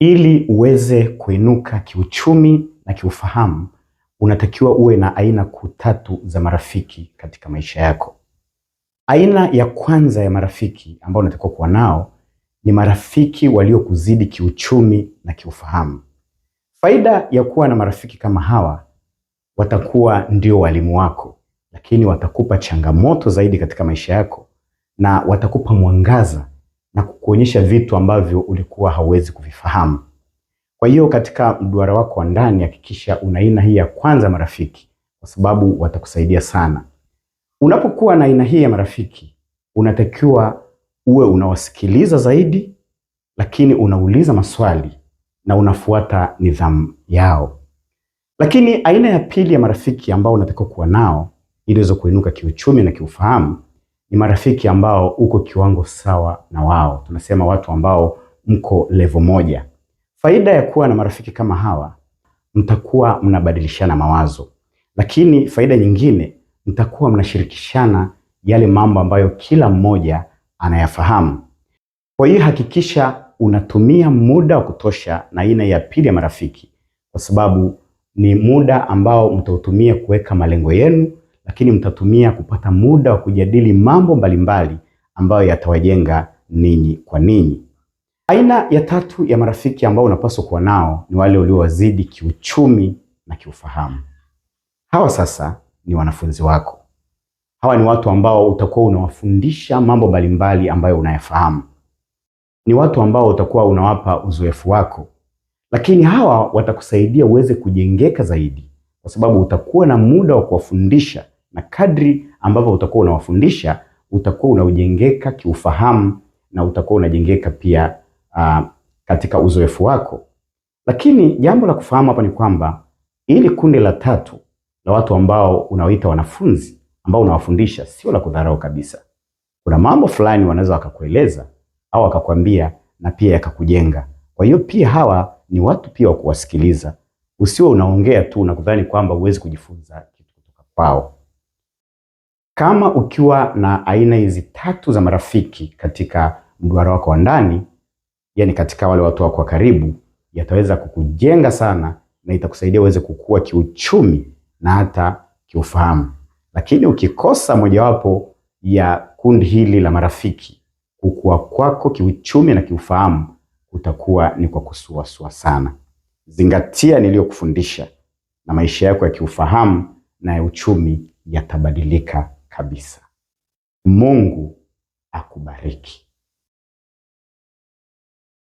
Ili uweze kuinuka kiuchumi na kiufahamu, unatakiwa uwe na aina kuu tatu za marafiki katika maisha yako. Aina ya kwanza ya marafiki ambao unatakiwa kuwa nao ni marafiki waliokuzidi kiuchumi na kiufahamu. Faida ya kuwa na marafiki kama hawa, watakuwa ndio walimu wako, lakini watakupa changamoto zaidi katika maisha yako na watakupa mwangaza na kukuonyesha vitu ambavyo ulikuwa hauwezi kuvifahamu. Kwa hiyo katika mduara wako wa ndani hakikisha una aina hii ya kwanza marafiki, kwa sababu watakusaidia sana. Unapokuwa na aina hii ya marafiki, unatakiwa uwe unawasikiliza zaidi, lakini unauliza maswali na unafuata nidhamu yao. Lakini aina ya pili ya marafiki ambao unatakiwa kuwa nao ili uweze kuinuka kiuchumi na kiufahamu ni marafiki ambao uko kiwango sawa na wao. Tunasema watu ambao mko level moja. Faida ya kuwa na marafiki kama hawa, mtakuwa mnabadilishana mawazo, lakini faida nyingine, mtakuwa mnashirikishana yale mambo ambayo kila mmoja anayafahamu. Kwa hiyo hakikisha unatumia muda wa kutosha na aina ya pili ya marafiki, kwa sababu ni muda ambao mtautumia kuweka malengo yenu, lakini mtatumia kupata muda wa kujadili mambo mbalimbali ambayo yatawajenga ninyi kwa ninyi. Aina ya tatu ya marafiki ambao unapaswa kuwa nao ni wale uliowazidi kiuchumi na kiufahamu. Hawa sasa ni wanafunzi wako. Hawa ni watu ambao utakuwa unawafundisha mambo mbalimbali ambayo unayafahamu. Ni watu ambao utakuwa unawapa uzoefu wako, lakini hawa watakusaidia uweze kujengeka zaidi, kwa sababu utakuwa na muda wa kuwafundisha, na kadri ambavyo utakuwa unawafundisha utakuwa unaujengeka kiufahamu na utakuwa unajengeka pia katika uzoefu wako. Lakini jambo la kufahamu hapa ni kwamba ili kundi la tatu la watu ambao unawaita wanafunzi ambao unawafundisha sio la kudharau kabisa. Kuna mambo fulani wanaweza wakakueleza au wakakwambia na pia yakakujenga. Kwa hiyo pia hawa ni watu pia wa kuwasikiliza. Usiwe unaongea tu na kudhani kwamba huwezi kujifunza kitu kutoka kwao. Kama ukiwa na aina hizi tatu za marafiki katika mduara wako wa ndani, yani katika wale watu wako wa karibu, yataweza kukujenga sana na itakusaidia uweze kukua kiuchumi na hata kiufahamu. Lakini ukikosa mojawapo ya kundi hili la marafiki, kukua kwako kiuchumi na kiufahamu kutakuwa ni kwa kusuasua sana. Zingatia niliyokufundisha na maisha yako ya kiufahamu na ya uchumi yatabadilika kabisa. Mungu akubariki.